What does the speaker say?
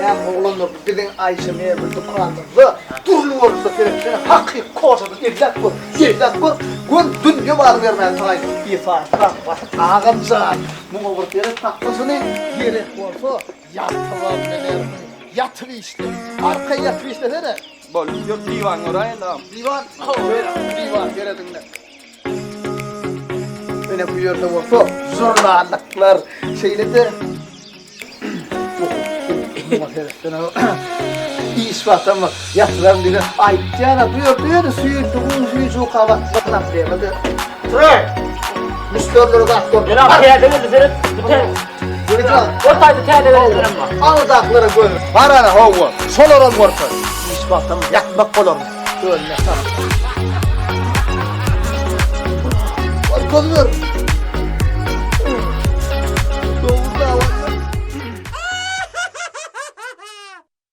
Näme oglanlar bu biziň Aýşe mebel dükanymyzda dürli görnüşde seretsene hakyky kožadan elläp gör, elläp gör, gör dünýe baly bermäge taýyn. Isa basyp agam jan, muňa bir seret sakla şuny, gerek bolsa ýatybam bilersiň, ýatyp işle, arkaýyn ýatyp işlesene. Bol, ýör diwan göräýeli agam. Diwan, diwan serediňle. Ine bu ýerde bolsa žurnallyklar, şeýle-de Iş batama ýatyran diýen aýtýan bu ýerde ýöne süýjügiň süýji uka batmak problema-da. Tre! Müşderilere zat gör. Jenap täze geldi seret. Bu tä. O taýda täze gelenlerem bar. Aňyrdakylara göz. Bar ana hawa. Şolaram görkez. Iş batama ýatmak bolarmy? Görkez ber.